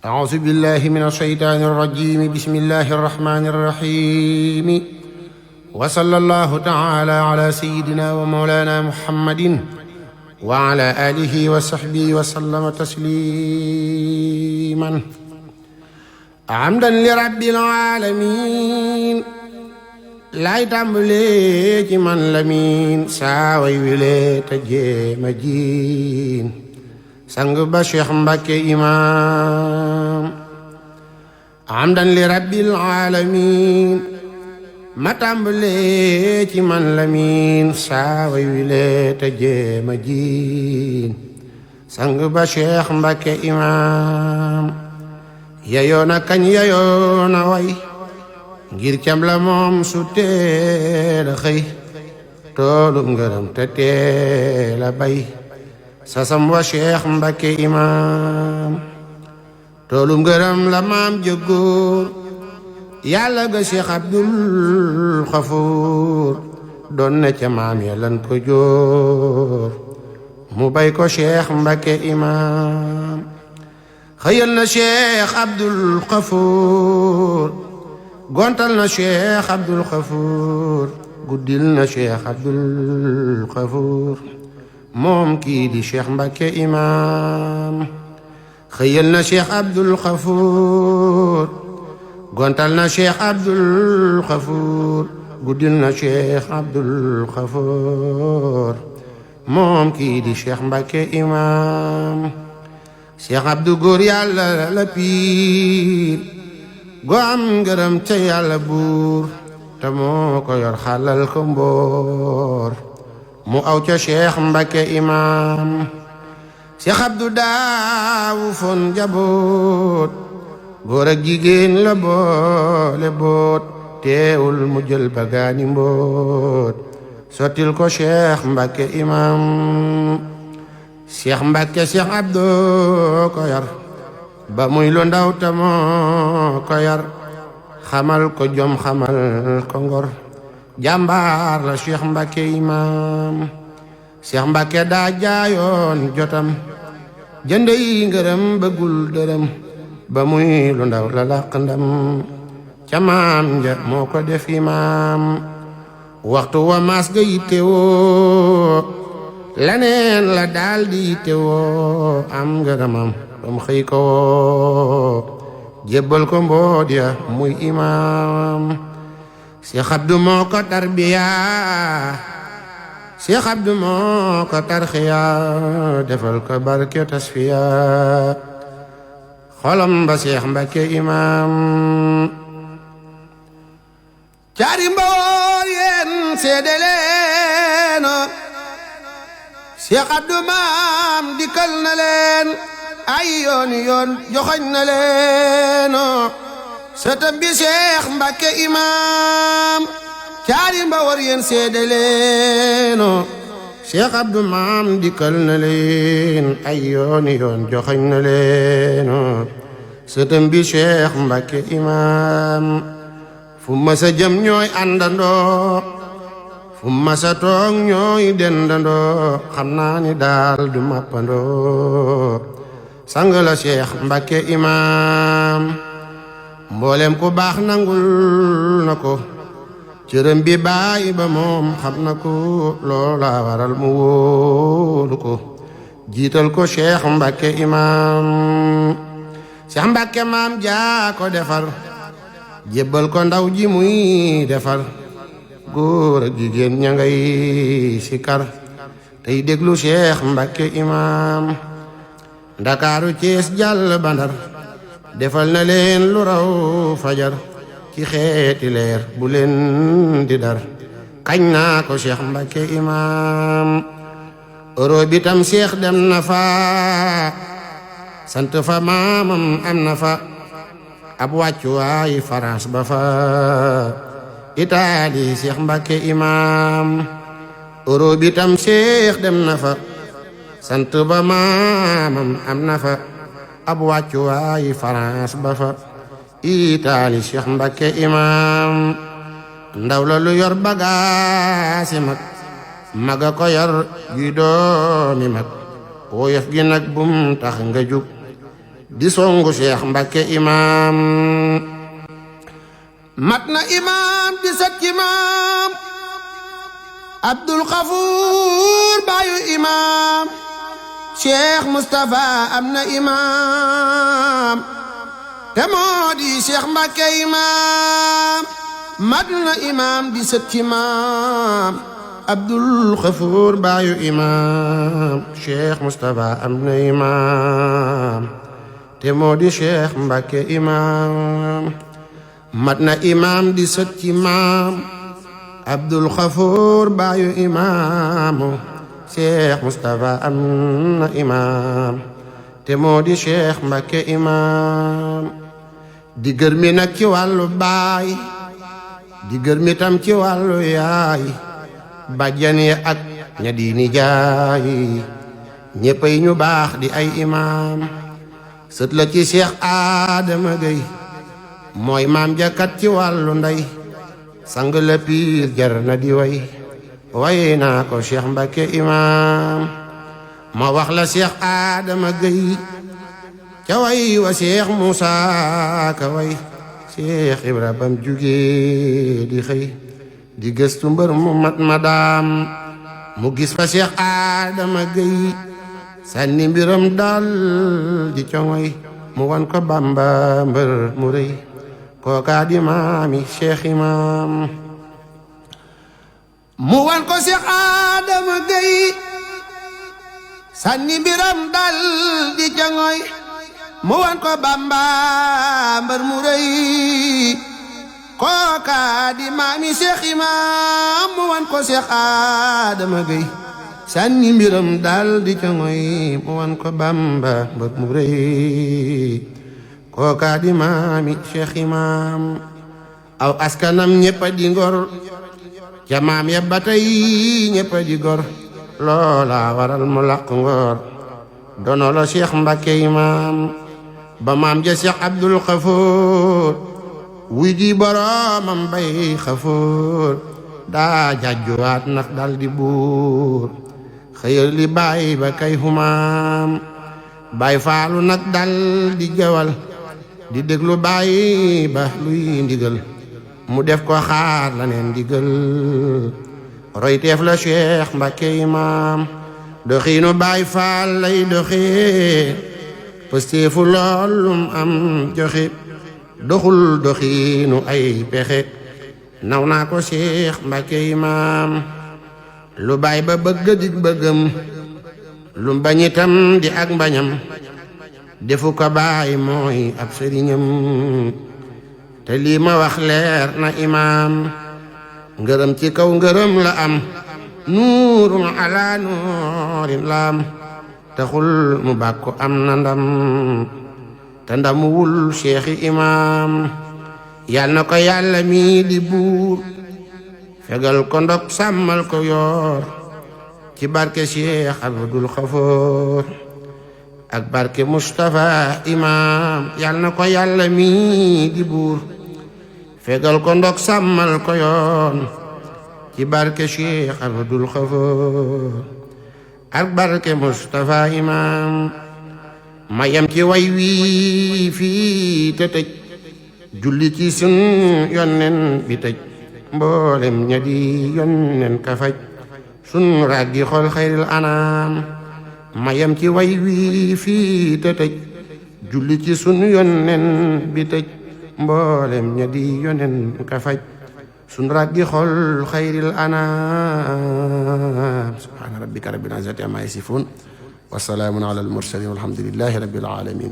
أعوذ بالله من الشيطان الرجيم بسم الله الرحمن الرحيم وصلى الله تعالى على سيدنا ومولانا محمد وعلى آله وصحبه وسلم تسليما حمدا لرب العالمين laay tàmbalee ci man Lamin saa way wile te jéema jiin sang ba Cheikh Mbacké imaam hamdan li rabbil alamin ma tàmbalee ci man Lamin saa way wile te jéema jiin sang ba Cheikh Mbacké imaam yayoona kañ yayoona way ngir cam la moom su teel a xëy toolum ngërëm te teel a bay sasam wa Cheikh Mbacké imaam toolum ngërëm la maam jëggóor yàlla ga Cheikh Abdul Xafuur doon na ca maam ya lan ko jóor mu bay ko Cheikh Mbacké imaam xëyal na Cheikh Abdul Xafuur gontal na Cheikh Abdul Xafuur guddil na Cheikh Abdul Xafuur moom kii di Cheikh Mbacké imaam xëyal na Cheikh Abdul Xafuur gontal na Cheikh Abdul Xafuur guddil na Cheikh Abdul Xafuur moom kii di Cheikh Mbacké imaam Cheikh Abdou góor yàlla la piir go am ngërëm ca yàlla buur te moo ko yor xalal ko mboor mu aw ca Cheikh Mbacké imaam Cheikh Abdou daawu fon jaboot góor ak jigéen la boole boot teewul mu jël bagaani mboot sottil ko Cheikh Mbacké imaam Cheikh Mbacké Cheikh Abdou ko yar ba muy lu ndaw ta moo ko yar xamal ko jom xamal ko ngor jàmbaar la Cheikh Mbacké imaam Cheikh Mbacké daa jaayoon jotam jënde yi ngërëm bëggul dërëm ba muy lu ndaw la làq ndam ca maam ja moo ko def imaam waxtu wa maas ga yittewoo laneen la daal di yittewoo am ngërëmam bam xëy ko jébbal ko mboot ya muy imaam Cheikh Abdou moo ko tarbiya Cheikh Abdou moo ko tarxiya defal ko barke tasfiya xolam ba Cheikh Mbacké imaam caari mboor yéen seede leeno Cheikh Abdou maam dikkal na leen ay yooni yoon joxoñ na leeno sëtam bi Cheikh Mbacké imaam caari mbawar yéen seede leeno Cheikh Abdou maam dikkal na leen ay yooni yoon joxoñ na leeno sëtam bi Cheikh Mbacké imaam fu masa jëm ñooy àndandoo fu masa toog ñooy dendandoo xam naa ni daal du mappandoo sang la Cheikh Mbacké imaam mboolem ku baax nangul na ko cërëm bi bàyyi ba moom xam na ko loola waral mu wóolu ko jiital ko Cheikh Mbacké imaam Cheikh Mbacké maam jaa ko defar jébbal ko ndaw ji muy defar góor ak jigéen ña ngay sikar tey déglu Cheikh Mbacké imaam Ndakaaru Cees jàll Bandar defal na leen lu raw fajar ci xeeti leer bu leen di dar kañ naa ko Cheikh Mbacké imaam Europe bi tam Cheikh dem na fa sant fa maamam am na fa ab wàccuwaay France ba fa Italie Cheikh Mbacké imaam Europe bi tam Cheikh dem na fa sant ba maamam am na fa ab wàccuwaay France ba fa Italie Cheikh Mbacké imaam ndaw la lu yor bagaasi mag maga ko yor juy doomi mag woyof gi nag bum tax nga jug di songu Cheikh Mbacke imam mat na imam di sët imam Abdul Xafuur baayu imam Cheikh Moustapha am na imam te moo di Cheikh Mbacke imam mat na imam di sët imam Abdul Xafuur baayu imam Cheikh Moustapha am na imam te moo di Cheikh Mbacke imam mat na imam di sët imam Abdul Xafuur baayu imam Cheikh Moustapha am na imam te moo di Cheikh Mbacke imam di gërmi nag ci wàllu baay di gërmi tam ci wàllu yaay bàjjan yi ak ña di nijaay ñéppay ñu baax di ay imam sët la ci Cheikh Adama Gueye mooy maam jakat ci wàllu ndey sang la piir jar na di way naa ko Cheikh Mbacke imam ma wax la Cheikh Adama Gueye ca way wa Cheikh Moussa ka way Cheikh Ibra bam jugee di xëy di gëstu mbër mu mat madam mu gis fa Cheikh Adama Gueye sànni mbiram dal di coŋoy mu wan ko Bamba mbër mu rëy kookaa di maami Cheikh imam mu wan ko Cheikh Adama Gueye sànni mbiram dal di coŋoy mu wan ko Bamba mbër mu rëy kooka di maami Cheikh imam mu wan ko Cheikh Adama Gueye sànni mbiram dal di coŋoy mu wan ko Bamba mbër mu rëy kooka di maami Cheikh imam aw askanam ñëppa di ngor ca maam ya ba tey ñëppa di gor loola waral mu laq ngor dono la Cheikh Mbacke imam ba maam ja Cheikh Abdul Xafuur wuy ji boroomam bay Xafuur daa jàjjuwaat ndax dal di buur xëyal li baay ba kay humaam baay faalu nag dal di jawal di déglu baay ba luy ndigal mu def ko xaar la neen ndigal roy teef la Cheikh Mbacke imam doxiinu baay faal lay doxee pësteefu loolum am joxe doxul doxiinu ay pexe naw naa ko Cheikh Mbacke imam lu baay ba bëgg dig bëggam lu bañitam di ak mbañam defu ko baay mooy ab sëriñam te lii ma wax leer na imam ngërëm ci kaw ngërëm la am nuurun ala nuurin la am taxul mu bàkku am na ndam te ndamu wul Cheikh imam yal na ko yàlla mi di buur fegal ko ndok sàmmal ko yoor ci barke Cheikh Abdul Xafuur ak barke Moustapha imam yal na ko yàlla mi di buur fegal ko ndok sàmmal ko yoon ci barke Cheikh Abdul Xafuur ak barke Moustapha imam ma yem ci way wii fii te tëj julli ci sun yonnen bi tëj mboolem ña di yonnen ka faj sun raggi xol xayril anam ma yem ci way wii fii te tëj julli ci sun yonnen bi tëj mboolem ña di yonnen ka faj sun raggi xol xayril anam subhaana rabbika rabbil izzati amma yasifun wa salaamun ala al mursalin walhamdulillahi rabbil alamin